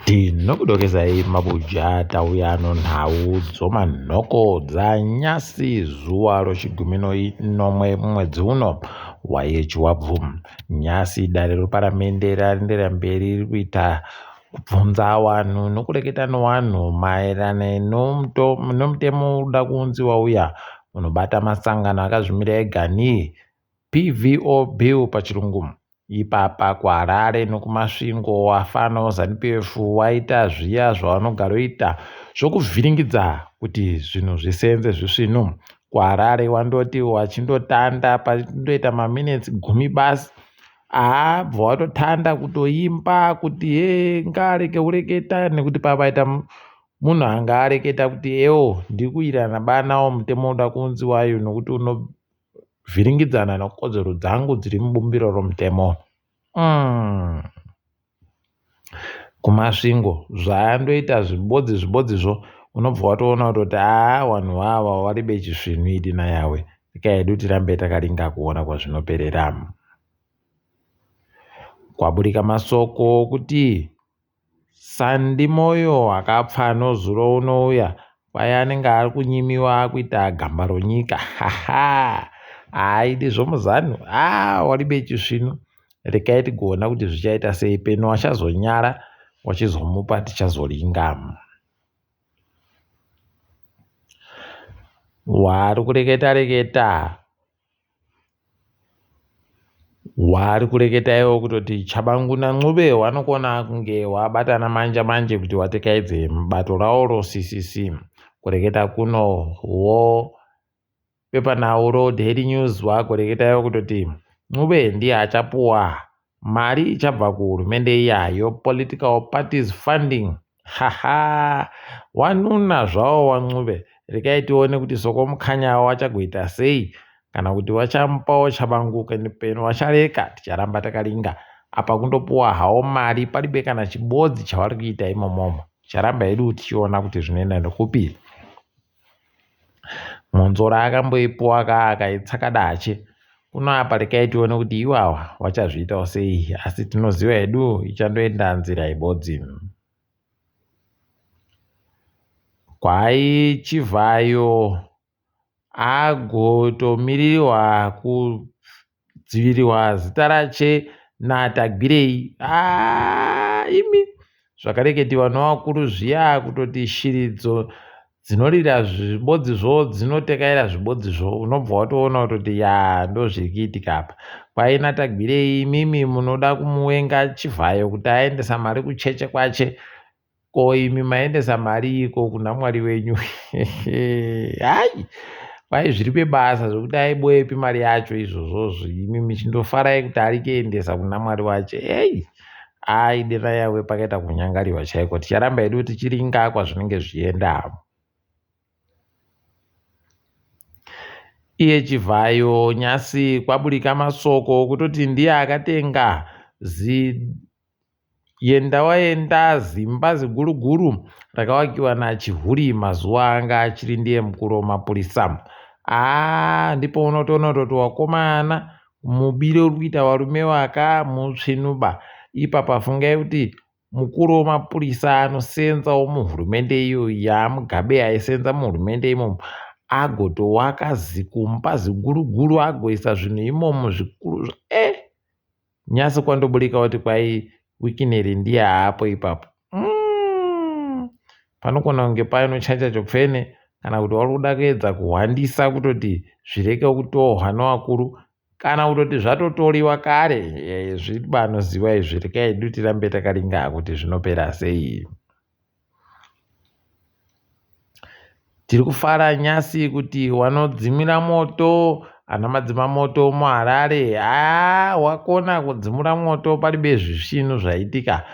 Tinokudokezai mabuja tauya nonhau dzomanhoko dzanyasi zuva rochigumi nomwe mumwedzi uno wayechiwabvu. Nyasi dare reparamende raendera mberi riri kuita kubvunza wanhu nokureketa nowanhu maererano nomutemo unoda kuunziwa uya unobata masangano akazvimira ega nePVO Bill pachirungu. Ipapa kuHarare nokuMasvingo wafana weZanu-PF waita zviya zvavanogaroita zvokuvhiringidza kuti zvinhu zvisenze zvisvinu. KuHarare wandoti wachindotanda pandoita maminetsi gumi basi haa bva watotanda kutoimba kuti hee ngaarege kureketa nekuti pavaita munhu anga areketa kuti ewo ndiri kuwirirana banawo mutemo unoda kuunziwayo nokuti uno vhiringidzana nekodzero dzangu dziri mubumbiro romutemo. Mm. Kumasvingo zvaandoita zvibodzi zvibodzizvo unobva watoona kutoti haa vanhu vava vari bechisvinu idi nayawe rika hedu tirambe takaringa kuona kwazvinoperera. Kwaburika masoko okuti Sandi Moyo akapfa nozuro unouya kwai anenge ari kunyimiwa akuita gamba ronyika haha haaidi zvomuzanu haa waribe chisvinu rekai tigoona kuti zvichaita sei peno wachazonyara wachizomupa tichazoringa wari kureketa reketa Wari kureketa iwo kutoti Tshabangu naNcube wanokona kunge wabatana manje manje kuti watekaidze mubato rawo roCCC. Kureketa kuno wo pepanhau roDaily News wakureketa iwo kutoti Ncube ndiye achapuwa Mari ichabva kuhurumende iya yopolitical parties funding haha wanuna zvawo waNcube rekai tione kuti Soko Mukanya wachagoita sei kana kuti wachamupawo Tshabangu peno wachareka ticharamba takaringa apa kundopuwa hawo mari palibe kana chibodzi chavari kuita imomomo ticharamba hedu tichiona kuti zvinoenda nekupi Mwonzora akamboipuwa ka akaitsakadache kuno apa rekai tione kuti iwawa wachazviitawo sei asi tinoziva hedu ichandoenda nzira ibodzi. Kwai Chivhayo agotomirirwa kudzivirirwa zita rache naTagwirei haa imi zvakareketiwa nevakuru zviya kutoti shiridzo dzinorira zvibodzizvo dzinotekaira zvibodzizvo unobva watoona kutoti ya ndozviri kuitika apa kwai naTagwirei imimi munoda kumuwenga Chivhayo kuti aendesa mari kucheche kwache Ko imi maendesa mariiko kuna Mwari wenyu? Hai, kwai zviri pebasa zvekuti aiboepi mari yacho izvozvozvo imi michindofarai kuti ari kuendesa kuna Mwari wacho. Ei, ai dena yave pakaita kunyangariwa chaiko. Ticharamba hedu tichiringa kwazvinenge zvichienda. Iye Chivhayo nyasi kwaburika masoko okutoti ndiye akatenga zi Yenda waenda zimba ziguru guru rakawakiwa naChihuri mazuva anga achiri ndiye mukuru wemapurisa. Haa ndipo unotoona kutoti wakomana mubiro uri kuita varume waka mutsvinuba. Ipapa fungai kuti mukuru wemapurisa anosenzawo muhurumende iyo yaMugabe aisenza muhurumende imomo agotowaka zikumba ziguru guru agoisa zvinhu imomo zvikuru eh Nyasi kwandoburika woti kwai Wikineri ndiye haapo ipapo. Mm. Panogona kunge paino chacha chopfene kana kuti wari kuda kuedza kuhwandisa kutoti zvireke kutohwa nevakuru kana kutoti zvatotoriwa kare eh, zviri banoziwa izvi rekai hedu tirambe takaringa kuti zvinopera sei. Tiri kufara nyasi kuti wanodzimira moto ana madzimamoto muHarare haa wakona kudzimura moto palibe zvisvinu zvaitika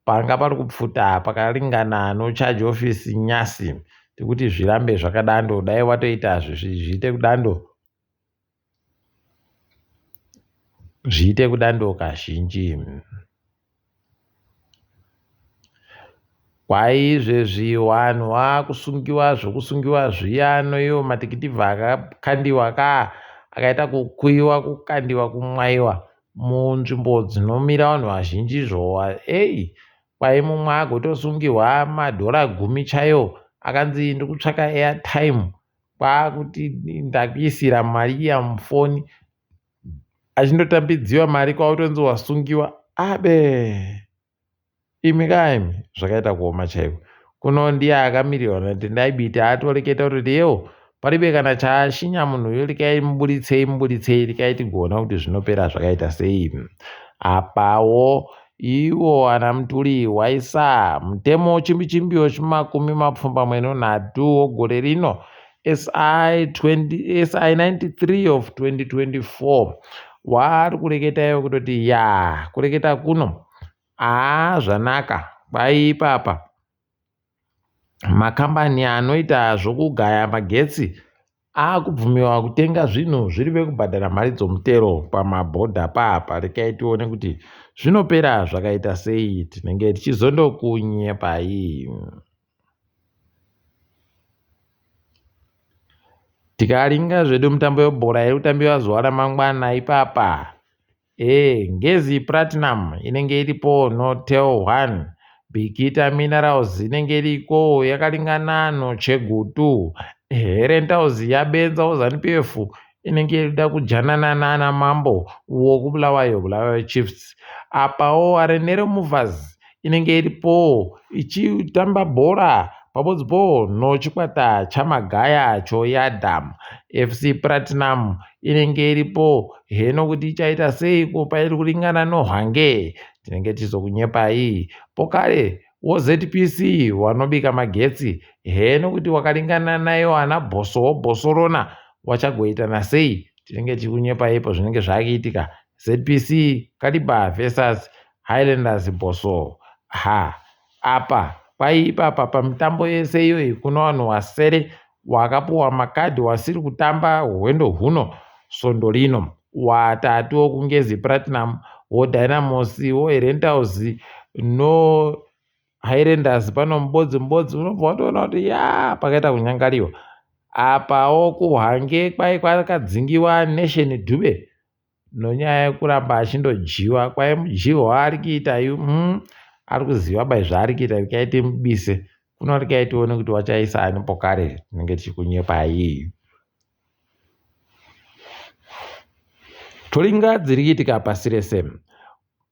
panga pari kupfuta pakaringana nocharge office nyasi tikuti zvirambe zvakadando dai watoita zviite kudando zviite kudando kazhinji. Kwai izvezvi vanhu vakusungiwa zvekusungiwa zviya noiwo matikitivha akakandiwa ka akaita kukuyiwa kukandiwa kumwayiwa munzvimbo dzinomira vanhu vazhinji zvowa ei. Kwai mumwe agotosungihwa madhora gumi chaiwo akanzi ndikutsvaka airtime kwakuti ndakuisira mari iya mufoni achindotambidziwa mari kwakutonzi wasungiwa abe imi kaimi zvakaita kuoma chaiko kuno ndiye akamirirwa naTendai Biti atoreketa kutoti yewo paribe kana chaashinya munhu uyo rekai muburitsei muburitsei rekai tigoona kuti zvinopera zvakaita sei apawo iwo ana Mutuli waisa mutemo chimbi chimbi wechimakumi mapfumbamwe nonhatu wegore rino SI 20, SI 93 of 2024 waari kureketa iwo kutoti ya kureketa kuno haa zvanaka kwaipa apa makambani anoita zvokugaya magetsi akubvumiwa kutenga zvinhu zviri vekubhadhara mari dzomutero pamabhodha paapa rekai tione kuti zvinopera zvakaita sei tinenge tichizondokunyepai Tikaringa zvedu mitambo yebhora iri kutambiwa zuva ramangwana ipapa. E, Ngezi Platinum inenge iripo noTel 1. Bikita Minerals inenge iriko yakalingana noChegutu. Herentals yabenza woZanu PF inenge irikuda kujanana nana mambo wokuBulawayo Bulawayo Chiefs. Apawo Arenero Movers inenge iripowo ichitamba bhora pabodzipo nochikwata chamagaya choyadam fc platinum inenge iripo heno kuti ichaita seiko pairi kuringana nohwange tinenge tichizokunyepai pokare wozpc wanobika magetsi heno kuti wakaringana nayo ana bhoso wobhosorona wachagoitana sei tinenge tichikunyepaipo zvinenge zvakuitika zpc kaliba versus Highlanders Bosso ha apa kwaiipapa pamitambo yese iyoyi kuno vanhu wasere wakapuwa makadhi wasiri kutamba hwendo huno svondo rino watatu wokungezi platinum wodynamos woherentals no highlanders pano mubodzi mubodzi unobva watoona kuti ya pakaita kunyangariwa apawo kuhange kwai kwakadzingiwa nation dube nonyaya yekuramba achindodyiwa kwai mudyirwo waari kuita yu mm, ari kuziva bai zvaari kuita rekai timubise kuno rekai tione kuti wachaisa ani pokare tinenge tichikunyepai toringa dziri kuitika pasi rese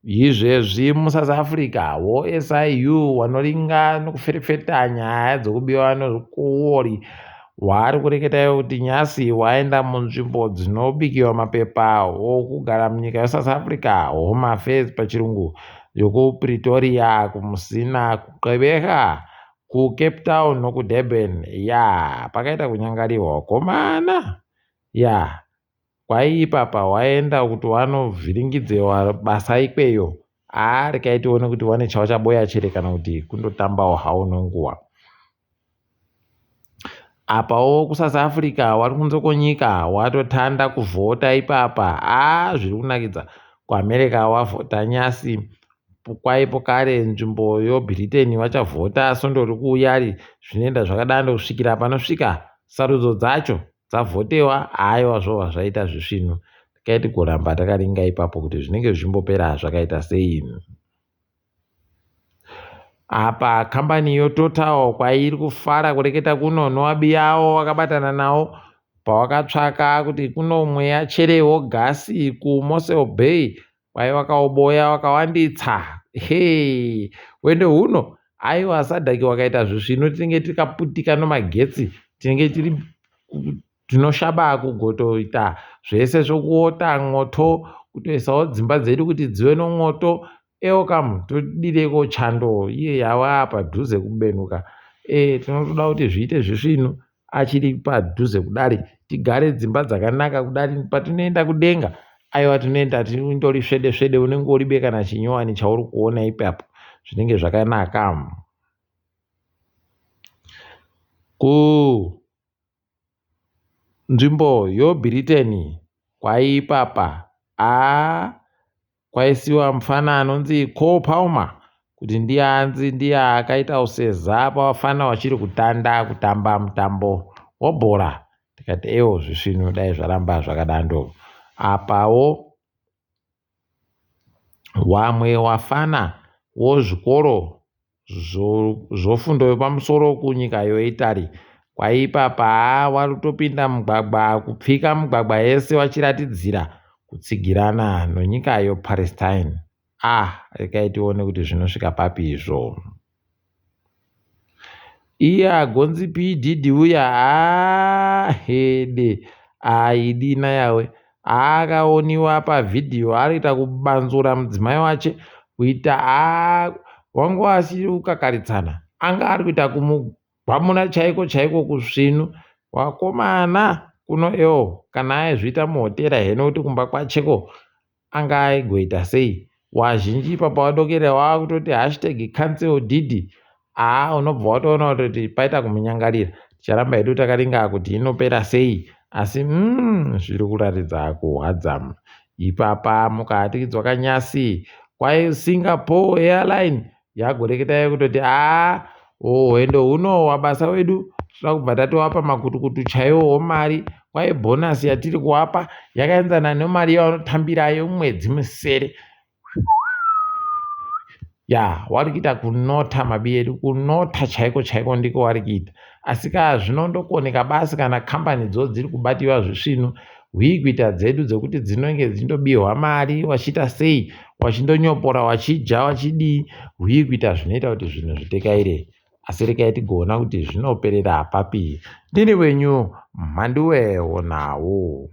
Izvezvi muSouth Africa woSIU wanoringa nokuferefeta nyaya dzokubiwa nezvikuwori waari kureketa iwo kuti nyasi waenda munzvimbo dzinobikiwa mapepa okugara munyika yeSouth Africa, Home Affairs pachirungu, yokuPretoria, kuMusina, kuGqeberha, kuCape Town nokuDurban. Ya pakaita kunyangariwa vakomana. Ya Kwai ipapa waenda kuti wanovhiringidzewa basa ikweyo haa rekai tione kuti wane chawachaboya chere kana kuti kundotambawo hawo nonguwa. Apawo kuSouth Africa wari kunze kwenyika watotanda kuvhota ipapa haa zviri kunakidza. KuAmerica wavhota nyasi kwaipo kare nzvimbo yoBritain vachavhota svondo riri kuuyari zvinoenda zvakadaro kusvikira panosvika sarudzo dzacho. Dzavhotewa haiwa zvobva zvaita zvisvinu regai tigoramba takaringa ipapo kuti zvinenge zvichimbopera zvakaita sei. Apa kambani yoTotal kwairi kufara kureketa kuno nowabiyawo wakabatana nawo pawakatsvaka kuti kuno mweya cherewo gasi kuMossel Bay Kwai wakauboya wakawanditsa hee wendo huno aiwa sadhaki wakaita zvisvinu tinenge tikaputika nomagetsi tinenge tiri tinoshaba kugotoita zvese zvokuota mwoto kutoisawo dzimba dzedu kuti dzive nomwoto eokamu todireiko chando iye yava padhuze kubenuka e tinotoda kuti zviite zvisvinu achiri padhuze kudari tigare dzimba dzakanaka kudari patinoenda kudenga aiwa tinoenda tindori svede svede unenge uribe kana chinyowani chauri kuona ipapo zvinenge zvakanaka ku nzvimbo yoBritain kwaipapa a Kwaisiwa mufana anonzi Cole Palmer kuti ndiye anzi ndiye akaita useza pavafana vachiri kutanda kutamba mutambo webhora. Tikati ewo zvisvinu dai zvaramba zvakadando. Apawo wamwe wafana wozvikoro. zvofundo yopamusoro kunyika yoItaly. Kwaipapa haa warutopinda mugwagwa kupfika mugwagwa yese wachiratidzira kutsigirana nonyika yoPalestine. Ah regai tione kuti zvinosvika papi izvo. Iye agonzi P Diddy uya haa hede aidina yawe akaoniwa pavhidhiyo arikuita kubanzura mudzimai wache kuita haa wanga asiri kukakaritsana anga ari kuita kumugwamuna chaiko chaiko kusvinu wakomana kuno ewo kana aizviita muhotera heno kuti kumba kwacheko anga aigoita sei wazhinji ipapa wadokera waakutoti hashtag cancel Diddy haa unobva watoona kutoti paita kumunyangarira ticharamba hedu takaringa kuti inopera sei asi zviri kuratidza kuhwadza ipapa mukahatikidzwa kanyasi kwai Singapore Airline yagoreketai kutoti haa hwendo huno wabasa wedu toda kubva tatovapa makutukutu chaiwowo mari kwai bhonasi yatiri kuwapa yakaenzana nemari yavanotambira yomwedzi musere ya wari kuita kunota mabi edu kunota chaiko chaiko ndiko wari kuita asi ka zvinondokoneka basi kana kambani dzo dziri kubatiwa zvisvinu hwii kuita dzedu dzekuti dzinenge dzindobihwa mari wachiita sei wachindonyopora wachidya wachidii hwii kuita zvinoita kuti zvinhu zvitekaire asi regai tigoona kuti zvinoperera papi ndini wenyu mhanduwe wonawo.